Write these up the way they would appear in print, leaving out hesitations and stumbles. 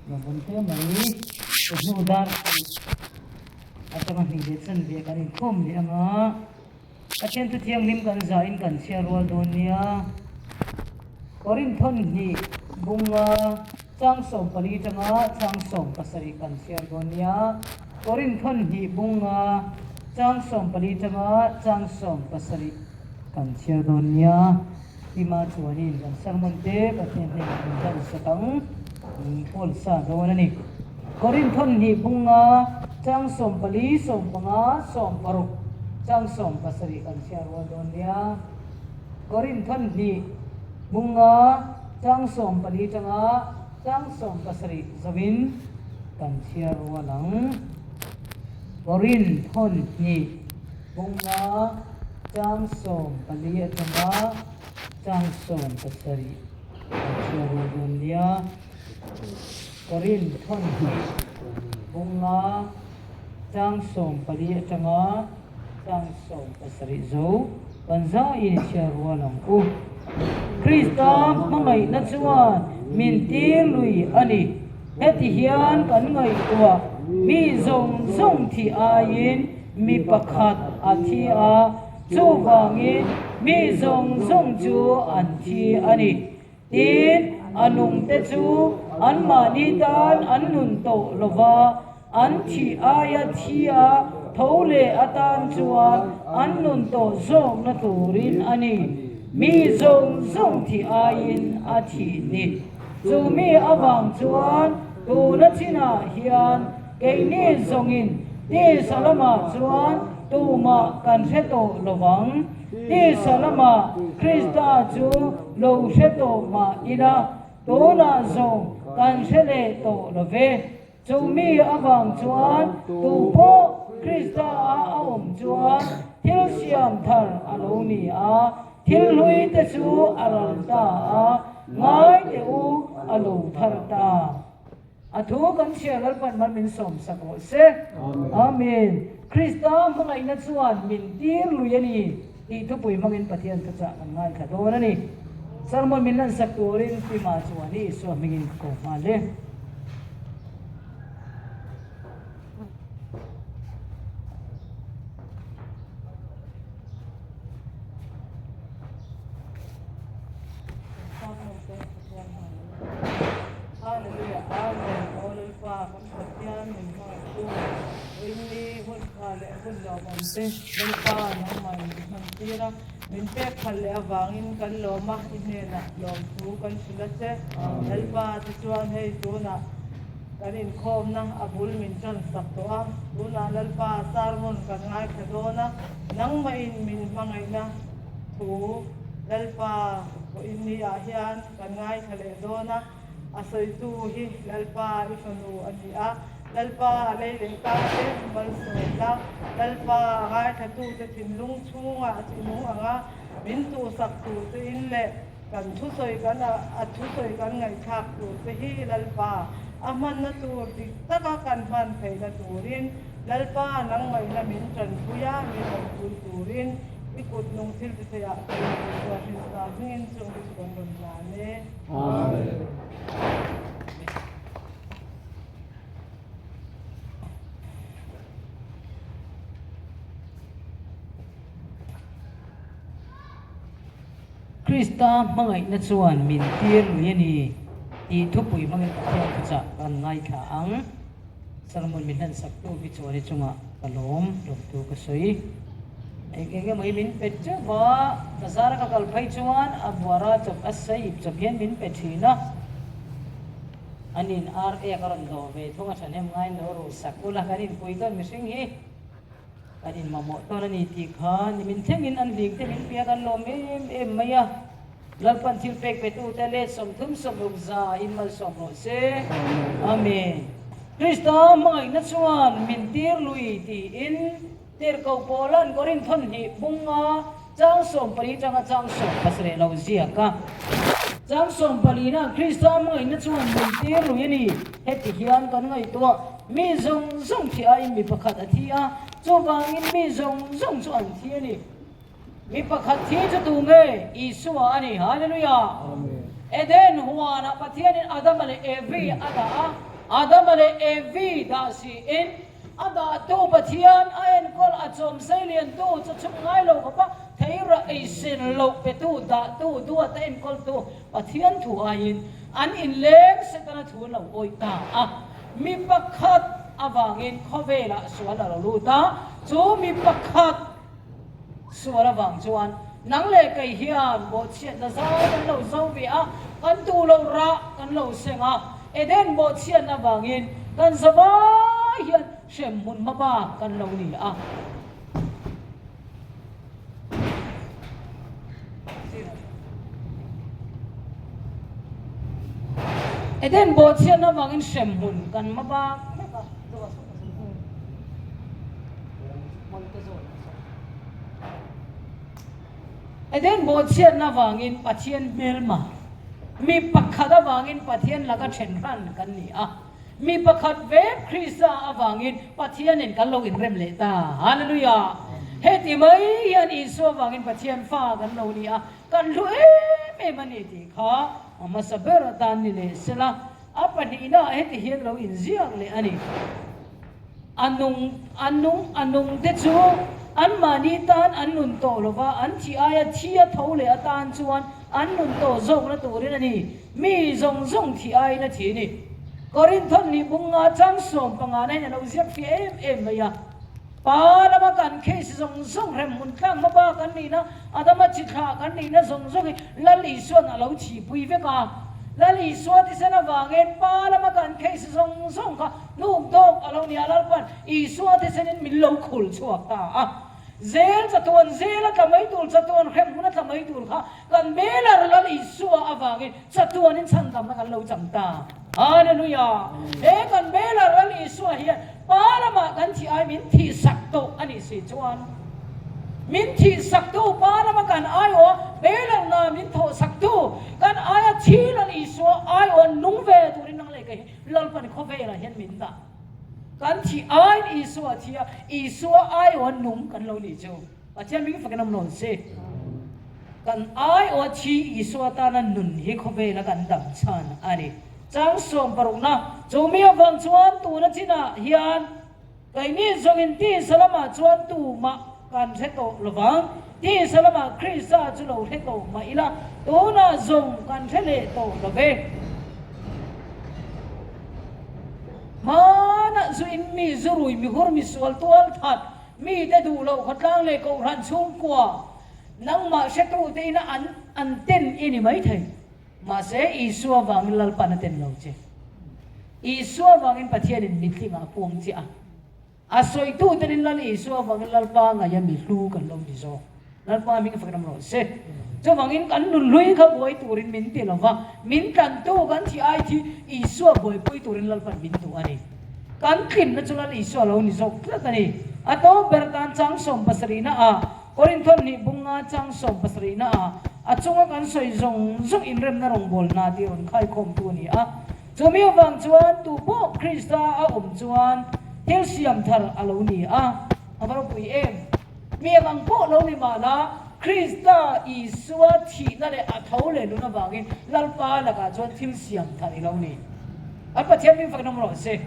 Lawmawm hle mai. Chawhnu dar pahnih atanga hnih leh chanve kan inkhawm leh ang a, Pathian thu thianghlim kan zahin kan chhiar rual dawn nia. Korinth thawn hnih bunga chang 14 tanga chang 17 kan chhiar dawn nia. Korinth thawn hnih bunga chang 14 tanga chang 17 kan chhiar dawn nia. Tima chuanin kan sermon te Pathian hnenah min hlan sak ang, min kawl sa dawn a ni. Korinth thawn hnih bunga chang 14, 15, 16, chang 17 kan chhiar rual dawn nia. Korinth thawn hnih bunga chang 14 tanga chang 17 zoin kan chhiar rual ang. Korinth thawn hnih bunga chang 14 atanga chang 17 kan chhiar rual dawn nia. Korinth thawn hnih bunga chang 14 atanga chang 17 zo kan zaiin i chhiar rual ang u. Krista hmangaihna chuan min tir lui a ni. Heti hian kan ngaihtuah, mi zawng zawng thih aiin mi pakhat a thi a, chuvangin mi zawng zawng chu an thi a ni. Tin, a nungte chu anmahni tan an nun tawh lo va, an thih aia thi a tho leh atan chuan an nun tawh zawkna turin a ni. Mi zawng zawng thih aiin a thih ni. Chu mi avang chuan tuna chinah hian keini zawngin tisa lamah chuan tumah kan hre tawh lo vang. Tisa lamah Krista chu lo hre tawh mah ila, tunah zawng kan hre leh tawh lo ve. Chu mi avang chuan tu pawh Krista a a awm chuan thil siam thar a lo ni a, thil hlui te chu a ral ta a, ngai teh u a lo thar ta. A thu kan chhiar Lalpan mal min sawm sak rawh se. Amen. Krista hmangaihna chuan min tir lui a ni tih thupui hmangin Pathian thuchah kan ngaithla dawn a ni. Sermon min lansak turin Tima chuan Isua hmingin ka ko nghal e. Hallelujah Amen Aw Lalpa kan Pathian min hmangaihtu Rinni hun tha leh hun lawmawm te Lalpa nangmah in i hman tir a min pek phal leh avangin kan lawm a i hnenah lawmthu kan hrilh a che Lalpa tichuan hei tunah kan inkhawmna a bul min tan sak tawh a tunah Lalpa sermon kan ngaithla dawn a nangmah in min hmangaihna thu Lalpa pawhin ni ah hian kan ngaithla leh dawn a, a sawitu hi Lalpa i fanu a ni a, Lalpa a lei leh ta te malsawm la, Lalpa a ngaithlatute thinlung chhungah a chinung ang a, min tuhsak tur che in leh kan thusawi kan a thusawi kan ngaihthlak tur che hi Lalpa a hmanna tur dik taka kan hman theihna turin Lalpa nangmahina min tanpui a, min awmpui turin i kut nung thil ti theiah ka in Isua Krista hmingin chung te chu kan rawn lan e. Amen. Krista hmangaihna chuan min tir lui a ni tih thupui hmangin Pathian thuchah kan ngaithla ang. Sermon min hlan sak tu hi chuan i chungah ka lawm lawm tu ka sawi. Eng eng emaw hi min pe teuh va, bazar a ka kal phei chuan a buara chawp a saip chawp hian min pe thin a. Anin ar ek a rawn dawh ve thung a thahnem ngaiin lo ruh sak ula kan inpui tawn mihring hi kan inmamawh tawn a ni tih kha nimin thlengin an hling te min pia kan lawm em em mai a. Lalpan thil pek petute let 30 60 za in malsawm rawh se. Amen. Krista hmangaihna chuan min tir lui tiin Tirhkoh Paula'n Korinth thawn hnih bunga chang 14 tanga chang 17 lo ziak a. Chang 14-ah Krista hmangaihna chuan min tir lui a ni. Heti hian kan ngaihtuah, mi zawng zawng thi aiin mi pakhat a thi a, chuvangin mi zawng zawng chu an thi a ni. Mi pakhat thi chu tu nge? Isua a ni. Hallelujah! Eden huanah Pathianin Adama leh Evi a dah a. Adama leh Evi dah siin a dahtu Pathian a enkawl a chawm seiliantu chu chhung ngai lo khawpa theirah eisin loh petu dahtu duata enkawltu Pathian thu aiin an inleng Setana thu an lo awih ta a. Mi pakhat avangin khawvelah sual a lo lut a, chu mi pakhat sual avang chuan nang leh kei hian bawhchhiatna zau kan lo zo ve a, kan duh loh rah kan lo seng a, Eden bawhchhiatna avangin kan zavai hian hremhmun hmaba kan lo ni a. Eden bawhchhiatna avangin hremhmun kan hmaba mek a. Eden bawhchhiatna avangin Pathian hmelma, mi pakhat avangin Pathian laka then hran kan ni a. Mi pakhat vek Krista avangin Pathianin kan lo inrem leh ta. Hallelujah! Heti mai hian Isua avangin Pathian fa kan lo ni a, kan hlu em em a ni tih kha a hmasa ber atan ni leh sela, a pahnihna heti hian lo inziak leh a ni. A nung, a nung, a nung te chu anmahni tan an nun tawh lo va, an thi aia thi a tho leh atan chuan an nun tawh zawkna turin a ni. Mi zawng zawng thi aiin a thi a ni. Korinthon nih bunga chang 15 na hian a lo ziak fiah em em mai a. Pa lama kan case zawng zawng hremhmun tlang hmaba kan nihna, Adama chi thlah kan nihna zawng zawng hi Lal Isua'n a lo chhipui vek a. Lal Isua thisen avangin Pa lama kan case zawng zawng kha hnuk dawk a lo ni a, Lalpa'n Isua thisenin min lo khul chhuak ta a. Zel chatuan zel a tla mai tur, chatuan hremhmun a tla mai tur kha kan Belar Lal Isua avangin chatuanin chhandamna kan lo chang ta. Hallelujah! He kan Belar Lal Isua hian Pa lamah kan thih ai min thih sak tawh a nih si chuan, min thih saktu Pa lama kan aiawh Belarna min thawh saktu kan aia thi Lal Isua aiawh nung ve turin nang leh kei hi Lalpan khawvelah hian min dah. Kan thih aiin Isua a thi a, Isua aiawh nung kan lo nih chu. Pathian ming fakin awm lo se. Kan aiawh thi Isua tana nun hi khawvela kan dam chhan a ni. Chang sawmparukna, Chumi avang chuan tuna chinah hian keini zawngin tisa lamah chuan tumah kan hre tawh lovang. Tisa lamah Krista chu lo hre tawh mah ila, tunah zawng kan hre leh tawh lo ve. Hmanah zu in mi, zu rui, mi hur, mi sual tual that, mite duh loh khawtlang leh kohhran chhungkua nangmah hretute ina an an ten i ni maithei. Mahse, Isua vangin Lalpan a ten lo che. Isua vangin Pathianin mithlingah a puang che a. A sawitu tenin Lal Isua vangin Lalpa ngaia mi hlu kan lo ni zawk. Lalpa hming fakin awm rawh se. Chuvangin kan nunhlui kha buai turin min ti lo va, min tlantu kan thi ai thi Isua buaipui turin Lalpan min duh a ni. Kan tlinna chu Lal Isua lo ni zawk tlat a ni. A tawp ber tan chang 70 ah Korinthon nih bunga chang 70 ah a chunga kan sawi zawng zawng inremna rawngbawlna tih rawn khaikhawmtu a ni a. Chumi avang chuan tu pawh Krista a awm chuan thil siam thar a lo ni a, a va ropui em! Mi ang pawh lo ni mahla, Krista Isua thihna leh a tho leh nun avangin Lalpa lakah chuan thil siam thar i lo ni. An Pathian hming fakin awm rawh se.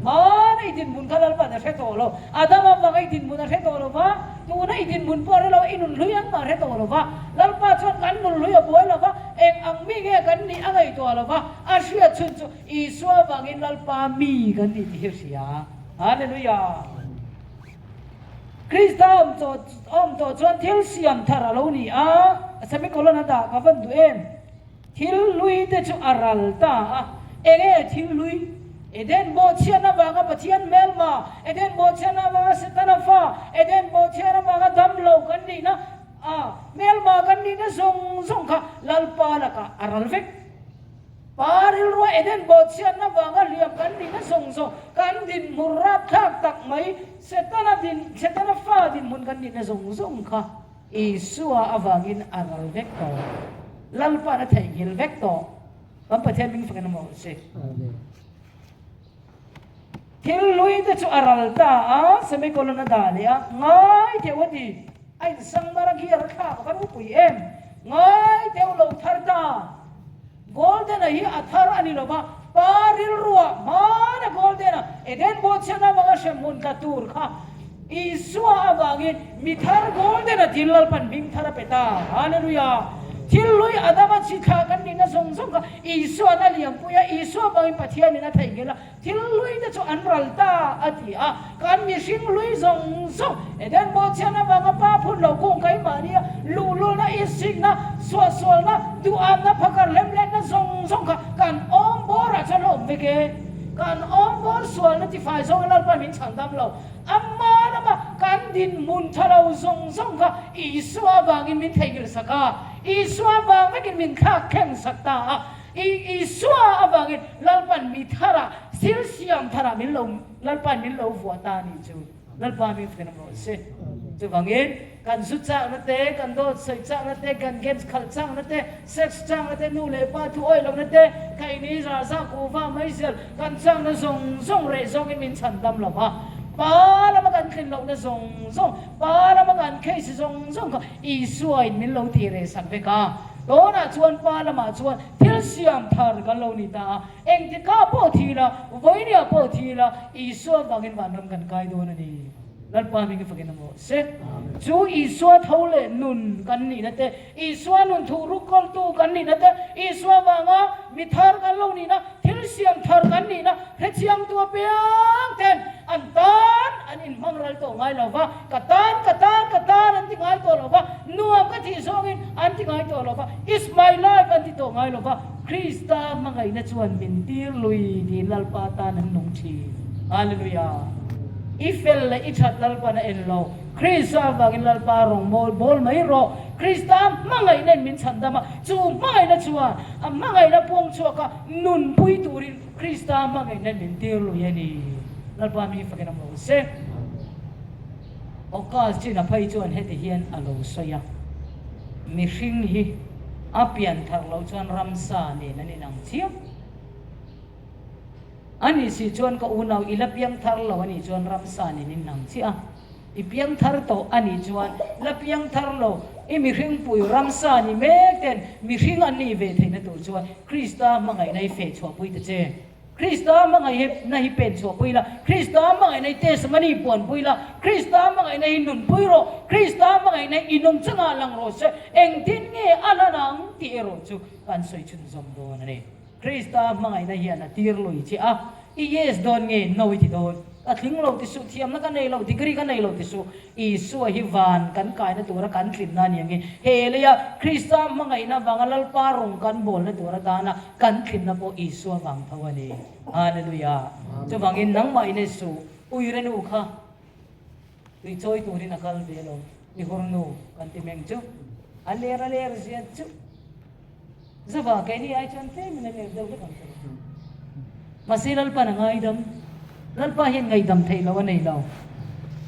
Hmana i dinhmun kha Lalpa'n a hre tawh lo. Adama vanga i dinhmun a hre tawh lo va, tuna i dinhmun pawh a hre lo, i nunhlui ang mah a hre tawh lo va. Lalpa chuan kan nunhlui a buai lo va, eng ang mi nge kan nih a ngaihtuah lo va, a hriat chhun chu Isua vangin Lalpa mi kan nih tih hi a hria. Hallelujah! Krista awm tawh chuan thil siam thar a lo ni a, semicolon a dah ka van duh em? Thil hlui te chu a ral ta a. Enge thil hlui? Eden bawhchhiatna avanga Pathian hmelma, Eden bawhchhiatna avanga Setana fa, Eden bawhchhiatna avanga damlo kan nihna, a hmelma kan nihna zawng zawng kha Lalpa lakah a ral vek. Pa rilrua Eden bawhchhiatna avanga hliam kan nihna zawng zawng, kan dinhmun rapthlak tak mai, Setana din, Setana fa dinhmun kan nihna zawng zawng kha Isua avangin a ral vek tawh. Lalpa'n a theihnghilh vek tawh. Kan Pathian hming fakin awm rawh se. Thil hlui te chu a ral ta a, semicolon a dah leh a, ngai deuh a ti. A insang mar a gear a thlak a va ropui em. Ngai deuh lo thar ta. Golden-a hi a thar a ni lo va, pa rilruah hma. Eden bawhchhiatna avanga hremhmun tla tur kha Isua avangin mi thar golden a thil Lalpan hming thar a pe ta. Hallelujah! Thil hlui Adama chi thlah kan nihna zawng zawng kha Isua'n a liampui a, Isua avangin Pathianin a theihnghilh a, thil hlui te chu an ral ta a ti a. Kan mihring hlui zawng zawng Eden bawhchhiatna avanga pa phun lo kung keimahnia luhlulna, isikna, suahsualna, duhamna, phakar hlemhletna zawng zawng kha kan awm bawrah chuan la awm vek e. Kan awm bawr sualna tifai zawngin Lalpan min chhan dam lo. Amma lama kan dinhmun tha lo zawng zawng kha Isua avangin min theihnghilh sak a, Isua avang vekin min thlak thleng sak ta a, Isua avangin Lalpan mi tharah, thil siam tharah min lo, Lalpan min lo vuah ta a nih chu. Lalpa min fek rawh se. Chuvangin kan zu chakna te, kan dawt sawi chakna te, kan games khalh chakna te, sex chakna te, nu leh pa thu awih lohna te, khaini zarza kuhva mai zel kan chakna zawng zawng reh zawngin min chhan dam lo va. Pa lama kan tlin lohna zawng zawng, pa lama kan case zawng zawng kha Isuain min lo tih reh sak vek a. Tunah chuan pa lamah chuan thil siam thar kan lo ni ta a. Engtikah pawh thi ila, vawinia pawh thi ila, Isua vangin vanram kan kai dawn a ni. Lalpa hming i fakin ang rawh se. Chu Isua tho leh nun kan nihna te, Isua nun thuh ruk kawltu kan nihna te, Isua vanga mi thar kan lo nihna, thil siam thar kan nihna hrechiangtu apiang ten an tan an inhmang ral tawh ngai lo va, ka tan, ka tan, ka tan an ti ngai tawh lo va, nuam ka tih zawngin an ti ngai tawh lo va, It's my life an ti tawh ngai lo va, Krista hmangaihna chuan min tir lui tiin Lalpa tan an nung thin. Hallelujah! I fel leh i that Lalpan a en lo. Krista avangin Lalpa rawng mawl bawl mai rawh. Krista hmangaihna in min chhan dam a, chu hmangaihna chuan a hmangaihna puang chhuak a nunpui turin Krista hmangaihna in min tir lui a ni. Lalpa mi fakin awm lo se. Awka chin a phei chuan heti hian a lo sawi a, Mihring hi a pian thar loh chuan ramsa nen an inang chiah. A nih si chuan ka unau i la piang thar lo a nih chuan ramsa nen inang chiah a, i piang thar tawh a nih chuan la piang thar lo i mihringpui ramsa ni mek ten mihring an nih ve theihna tur chuan Krista hmangaihna i feh chhuahpui ta che. Krista hmangaihna hi pen chhuahpui la, Krista hmangaihna hi testimony puanpui la, Krista hmangaihna hi nunpui rawh, Krista hmangaihna hi i nung chungah lang rawh se, engtin nge a lan ang tih erawh chu kan sawi chhunzawm dawn a ni. Krista hmangaihna hian a tir lui che a, i yes dawn nge no i ti dawn? Ka tling lo ti suh, thiamna ka nei lo, degree ka nei lo ti suh, Isua hi van kan kaina tura kan tlinna a ni angin, he leia Krista hmangaihna vanga Lalpa rawng kan bawlna tur atana kan tlinna pawh Isua vang tho a ni. Hallelujah! Chuvangin nangmah in Isu uire nu kha tui chawi turin a kal ve lo, mihur nu kan ti meng chu, a ler a ler zia chu Zava keini ai chuan tlemin a ler deuh vek ang che. Mahse Lalpa'n a ngaidam. Lalpa hian ngaihdam theih loh a nei lo.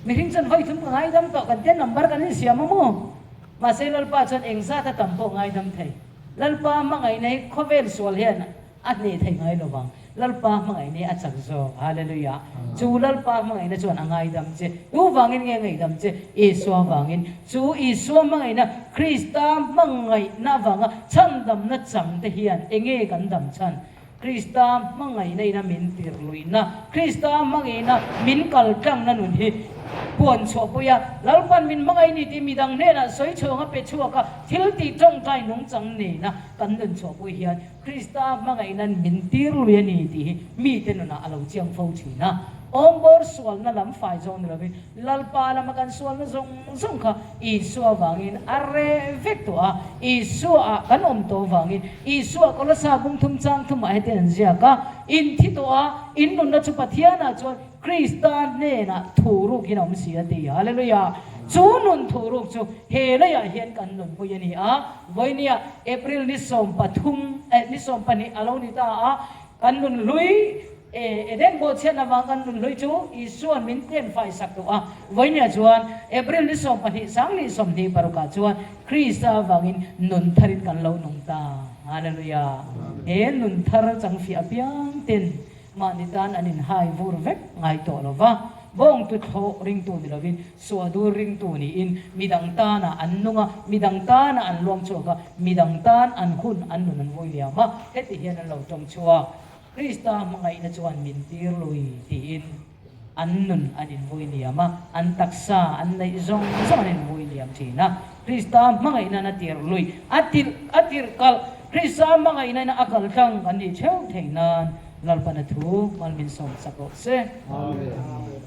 Mihring chuan vawi thum ka ngaidam tawh kan tia number kan insiam a maw? Mahse Lalpa chuan engzat a tam pawh ngaidam thei. Lalpa hmangaihna hi khawvel sual hian a hneh thei ngai lo vang. Lalpa hmangaihna hi a chak zawk. Hallelujah. Chu Lalpa hmangaihna chuan a ngaidam che. Tu vangin nge a ngaihdam che? Isua vangin. Chu Isua hmangaihna, Krista hmangaihna avanga chhandamna chang te hian enge kan dam chhan? Krista hmangaihna ina min tirhluihna, Krista hmangaihna min kaltlangna nun hi puan chhuahpui a, Lalpan min hmangaih ni tih midang hnenah sawi chhuang a pe chhuak a, thil tih tawngtai nungchang nena kan nun chhuahpui hian Krista hmangaihna'n min tir lui a ni tih hi mite nunah a lo chiang fo thin a. Awmbawr sualna lam fai zawng ni lovin Lalpa lama kan sualna zawng zawng kha Isua vangin a reh vek tawh a, Isua-ah kan awm tawh vangin Isua Kolosa bung thum chang thumah hetiang an ziak a, In thi tawh a, in nunna chu Pathianah chuan Krista hnenah thu rukin a awm si a ti. Hallelujah! Chu nun thu ruk chu he leiah hian kan nunpui a ni a. Vawinia April ni 13 eh ni 12 a lo ni ta a, kan nun hlui eh Eden bawhchhiatna avang kan nun hlui chu Isua'n min tlen fai sak tawh a. Vawinia chuan April ni 12 sang 26 ah chuan Krista avangin nun tharin kan lo nung ta. Hallelujah! He nun thar changfiah apiang ten Mahni tan an inhai vur vek ngai tawh lo va, bawngtu thlawh ringtu ni lovin suahdur ringtu niin midang tana an nung a, midang tana an luang chhuak a, midang tan an hun an nun an vui liam a, heti hian an lo tawng chhuak. Krista hmangaihna chuan min tir lui tiin an nun an invui liam a, an taksa an neih zawng zawng an invui liam thin a. Krista hmangaihna a tir lui, a tirh a tirh kalh, Krista hmangaihna in a kal tlang kan nih theuh theih nan Lalpana thu mal min sawm sak rawh se. Amen.